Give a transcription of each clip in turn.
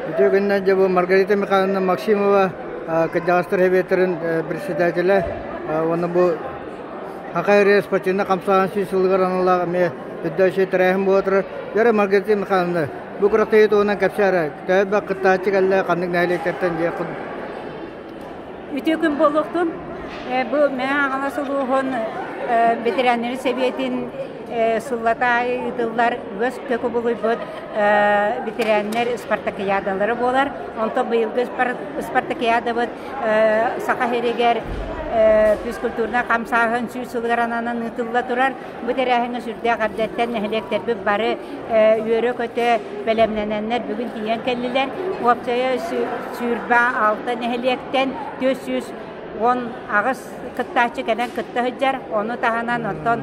Үтүө күнүнэн дьэ бу Маргарита Михайловна Максимова кырдьаҕастар сэбиэттэрин председателэ уонна бу Саха эрэ спортивнай хамсааһын сүүс сылыгар аналлаах эмиэ үрдээччи тэрээһин буола турар. Дьэ Маргарита Михайловна, бу күрэхтэһии туһунан кэпсээ эрэ. Төһө элбэх кыттааччы кэллэ, ханнык нэһилиэктэртэн дьиэ Үтүө күн буолуохтун. Бу Мэҥэ Хаҥалас улууһун ветераннарын сэбиэтин сыллата аайы ыытыллар үгэс кубулуйбут ветераннар спартакиадалара буолар. Онтон быйылгы спартакиадабыт Саха сиригэр физкультурнай хамсааһын сүүс сылыгар ананан ыытылла турар. Бу тэрээһиҥҥэ сүрдээх эрдэттэн нэһилиэктэрбит бары үөрэ-көтө бэлэмнэнэннэр бүгүн тиийэн кэллилэр. Уопсайа 26 нэһилиэктэн 418 кыттааччы кэлэн кытта сылдьар. Ону таһынан оттон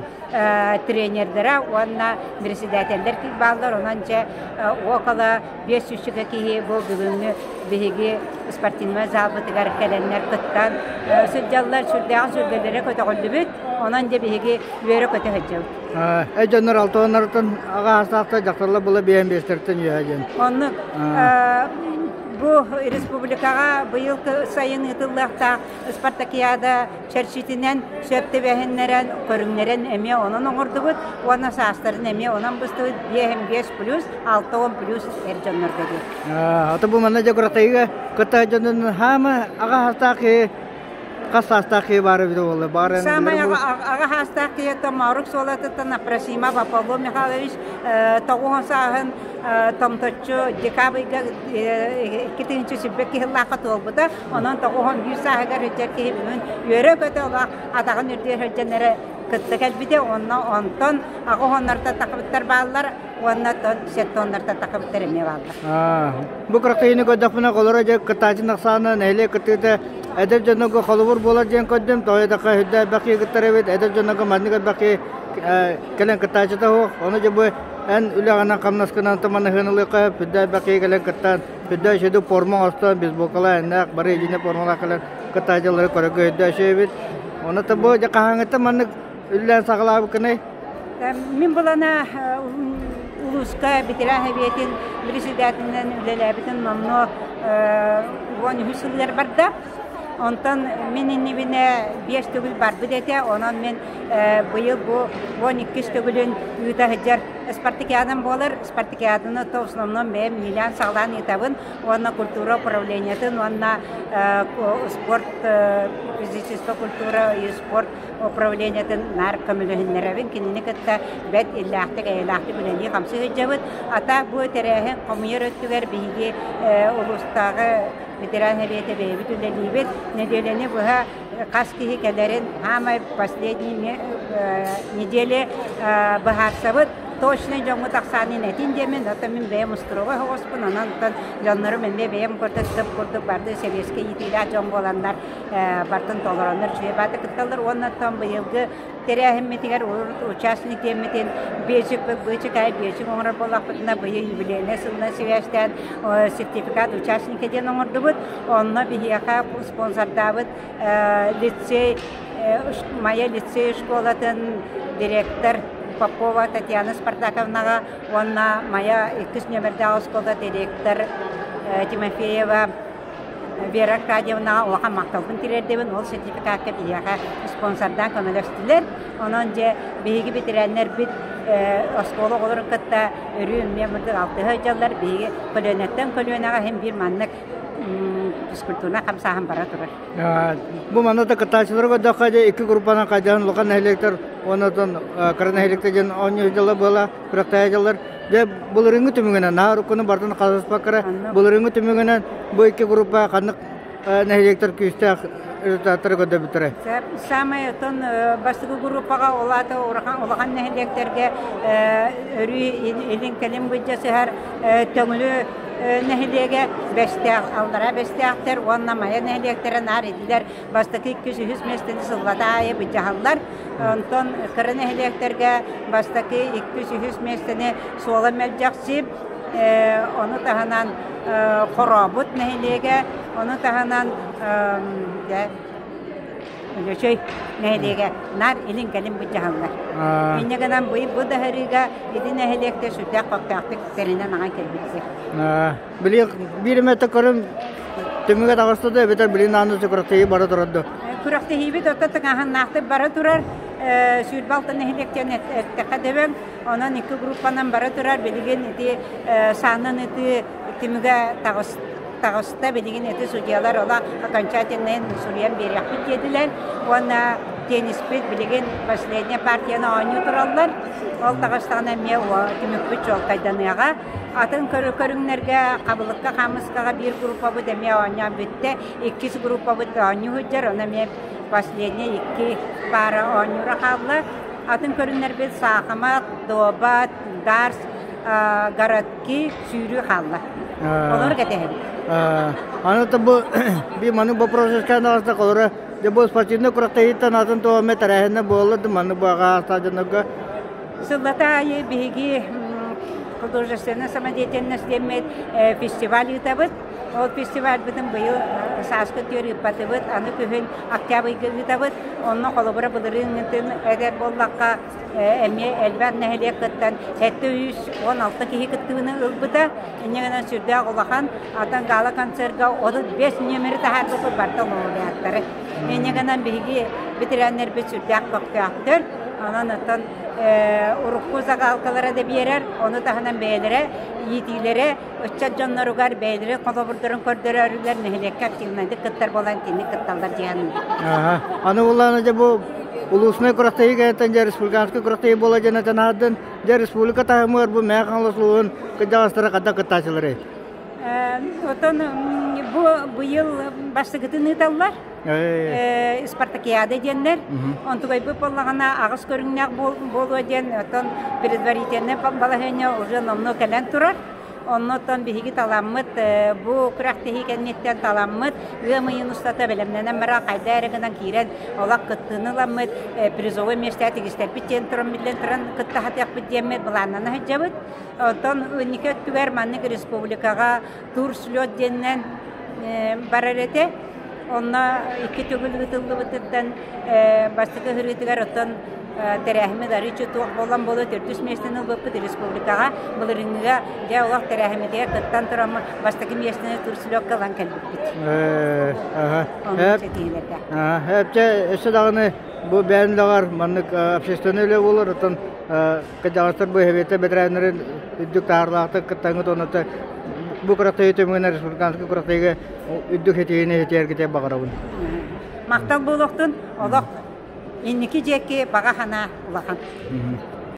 тренердэрэ уонна председателлэр бааллар. Онон дьэ около 500 киһи бу бүгүҥҥү биһиги спортивнай залбытыгар кэлэннэр кыттан сылдьаллар. Сүрдээҕин сүргэлэрэ көтөҕүллүбүт. Онон дьэ биһиги үөрэ-көтө сылдьабыт. Эр дьоннор алтыаннарыттан аҕа аастаахтар, дьахталлар була биэһэн биэстэртэн үөһэ диэн. Оннук бу республикаҕа быйыл сайын ыытыллыахтаах спартакиада чэрчитинэн сөп түбэһиннэрэн көрүҥнэрин эмиэ онон оҥордубут уонна саастарын эмиэ онон быстыбыт 55 плюс 60 плюс эр дьоннорго диэн. Ата бу манна дьокуратайга кытта дьонун хаама аҕа аастаах киһи Хас саастаах киһи баар эбитэ буолла? Баар Саамай аҕа саастаах киһи Томорук суолатыттан Апросимов Аполлон Михайлович тоҕуһун сааһын томточчу декабрьга 2021 киһилаахха туолбута. Онон 91 сааһыгар сылдьар киһи бүгүн үөрэ-көтө олох атаҕын үрдүгэр сылдьан эрэ кытта кэлбитэ. Онно онтон аҕа уоннартан тахыбыттар бааллар уонна сеттоннартан тахыбыттар эмиэ бааллар. Бу кыракыйыны көрдөхпүнэ, олоро дьэ кыттааччы ахсаана нэһилиэк кыттыыта эдэр дьоннорго холобур буолар диэн көрдүм. Тоҕо диэтэххэ сүрдээх элбэх киһи кыттар эбит. Эдэр дьоннорго маннык элбэх киһи кэлэн кыттааччыта суох. Ону дьэ бу эн үлэҕинэн хамнаскынан туманыһыан ылыахха сөп. Сүрдээх элбэх киһи кэлэн кыттан, сүрдээх үчүгэй форма оҥостон, бейсболкалаах, эннээх, бары единый формалаах кэлэн кыттааччылары көрөргө сүрдээх үчүгэй эбит. Ону бу дьэ хаһааҥҥыттан маннык үлэлээн саҕалаабыккыный? Мин былана улууска ветеран сэбиэтин председателинэн үлэлээбитим номнуо 13 сылыгар барда. Онтон мин иннибинэ биэс төгүл барбыт этэ. Онон мин быйыл бу 12 төгүлүн ыыта сылдьар спартакиадам буолар. Спартакиаданы то в основном бэйэм иилээн саҕалаан ыытабын уонна культура управлениетын уонна спорт физическая культура и спорт управлениетын наар көмөлөһүннэрэбин. Кинини кытта бэрт иллээхтик, эйэлээхтик үлэлии-хамсыы сылдьабыт. Ата бу тэрээһин хомуйар өттүгэр биһиги улуустааҕы ветеран сэбиэтэ бэйэбит үлэлиибит. Нэдиэлэни быһа хас киһи кэлэрин саамай последний неделе быһаарсабыт. Точно дьоҥҥо тахсаанын этин диэмин, оттон мин бэйэм устуруга оҕоспун, онон дьоннорум эмиэ бэйэм курдук тып курдук барды сэбиэскэй иитиилээх дьон буоланнар бартын толороннор үчүгэй баата кытталлар уонна оттон быйылгы тэрээһиммитигэр участник диэммитин биэчик быычыкай биэчик оҥорор буоллахпытына быйыл юбилейнай сылынан сибээстээн сертификат участника диэн оҥордубут. Онно биһиэхэ спонсордаабыт лицей Майа лицей школатын директор Попова Татьяна Спартаковнаҕа уонна Майа иккис нүөмэрдээх оскуола директор Тимофеева Вера Аркадьевнаҕа улахан махталбын тириэрдэбин. Ол сертификакка биһиэхэ спонсордаан көмөлөстүлэр. Онон дьэ биһиги бэтэрээннэрбит оскуола оҕолорун кытта өрүү эмиэ мындыр алтыһа сылдьаллар. Биһиги көлүөнэттэн көлүөнэҕэ иһин биир маннык физкультурнай хамсааһын бара турар. Бу манна да кыттааччылары көрдөххө дьэ икки группанан хайдыһан улахан нэһилиэктэр уонна кыра нэһилиэктэр диэн оонньуу сылдьаллар буола күрэхтэһэ сылдьаллар. Дьэ былырыыҥҥы түмүгүнэн наар уруккуну барытын хаалыспакка былырыыҥҥы түмүгүнэн бу икки группа ханнык нэһилиэктэр күүстээх результаттары көрдөрбүттэрэ? Саамай оттон бастакы группаҕа ол аата улахан нэһилиэктэргэ өрүү илин-кэлин былдьасыһар Төҥүлү нэһилиэгэ Бэстээх, Аллараа Бэстээхтэр уонна Майа нэһилиэктэрэ наар идилэр бастакы иккис үһүс миэстэни сыллата аайы былдьаһаллар. Онтон кыра нэһилиэктэргэ бастакы иккис үһүс миэстэни Суола Мэлдьэхси, ону таһынан Хорообут нэһилиэгэ, ону таһынан Өлөчөй нэһилиэгэ наар илин-кэлин былдьаһаллар. Инньэ гынан бу даһарыыга ити нэһилиэктэр сүрдээх көхтөөхтүк тэринэн аҕай кэлбиттэр. Били биир эмэтэ көрөн түмүгэ таҕыста да эбэтэр билин ааны күрэхтэһии бара турар да? Күрэхтэһиибит отто тыҥааһыннаахтык бара турар. 26 нэһилиэктэн эттэххэ дөбөҥ. Онон икки группанан бара турар. Билигин ити саанан ытыы түмүгэ таҕыста. Билигин ити судьялар ола окончательнайын суруйан биэриэхпит диэтилэр. Уонна тенниспит билигин последняя партияны оонньуу тураллар. Ол таҕыстаҕына эмиэ түмүкпүт чуолкайданыаҕа. Атын көрүҥнэргэ хабылыкка хаамыскаҕа биир группабыт эмиэ оонньоон бүттэ. Иккис группабыт оонньуу сылдьар, ону эмиэ последняя икки паара оонньуура хаалла. Атын көрүҥнэрбит саахымат, дуобат, дартс, городки, сүүрүү хаалла. Олору кэтэһэбит. Аны бу би маны вопросушка наҕаста олоро дьэ бу спортивный күрэхтэһииттэн атын туох эмэ тэрээһинэ буолла да маны бу аҕа дьоннорго Сыллата аайы биһиги художественная самодеятельность диэммит фестиваль ыытабыт. Ол фестивальбытын быйыл сааскы түөр ыыппатыбыт, аны күһүн октябрьга ыытабыт. Онно холобура былырыыҥҥытын эдэр буоллахха эмиэ элбэх нэһилиэк кыттан 716 киһи кыттыыны ылбыта. Инньэ гынан сүрдээх улахан. Атын гала-концерга 35 нүөмэри таһаарбыппыт барыта лауреаттары. Инньэ гынан биһиги ветераннарбыт сүрдээх көхтөөхтөр. Онон оттон урукку загалкалара да биэрэр, ону таһынан бэйэлэрэ иитиилэрэ ыччат дьонноругар бэйэлэрин холобурдарын көрдөрөрүлэр нэһилиэккэ активнайдык кыттар буолан итинник кытталлар диэн. Аны буллаана дьэ бу улуусунай күрэхтэһии кэнниттэн дьэ республиканскай күрэхтэһии буола дьэн этэн аһардын. Дьэ республика таһымыгар бу Мэҥэ Хаҥалас улууһун кырдьаҕастара хайдах кыттааччыларый? Отон бу быйыл бастакытын ыыталлар. Спартакиада диэннэр. Онтугайбыт буоллаҕына аҕыс көрүҥнээх буолуо диэн оттон предварительнай балаһыанньа уже номнуо кэлэн турар. Оннуттан биһиги таламмыт бу күрэхтэһии кэнниттэн таламмыт ыам ыйын устата бэлэмнэнэн баран хайда эрэ гынан киирэн олох кыттыыны ыламмыт призовой миэстэ тигистэрбит диэн туран биллэн туран кытта сатыахпыт диэммит былааннана сылдьабыт. Оттон инники өттүгэр маннык республикаҕа турслет диэнинэн барар этэ. Онно икки төгүл ыытыллыбытыттан бастакы ыһырыытыгар оттон тэрээһиммит арыыччы туох буолан буолуо төрдүс миэстэни ылбыппыт республикаҕа былырыыҥҥыга дьэ олох тэрээһиммитигэр кыттан тураммыт бастакы миэстэни турслетка ылан кэлбиппит. Оннук ситиһиилэрдээх. Эпчэ өссө даҕаны бу бэйэн үлэҕэр маннык общественный үлэ буолар, оттон кырдьаҕастар бу эһэбиэтэ бэтэрээннэрин үрдүк таһаардаахтык кыттаҥҥыт уонна бу күрэхтэһии түмүгүнэн республиканскай күрэхтэһиигэ үрдүк ситиһиини ситиһэргитигэр баҕарабын. Махтал буолуохтун, олох инники диэки баҕа санаа улахан.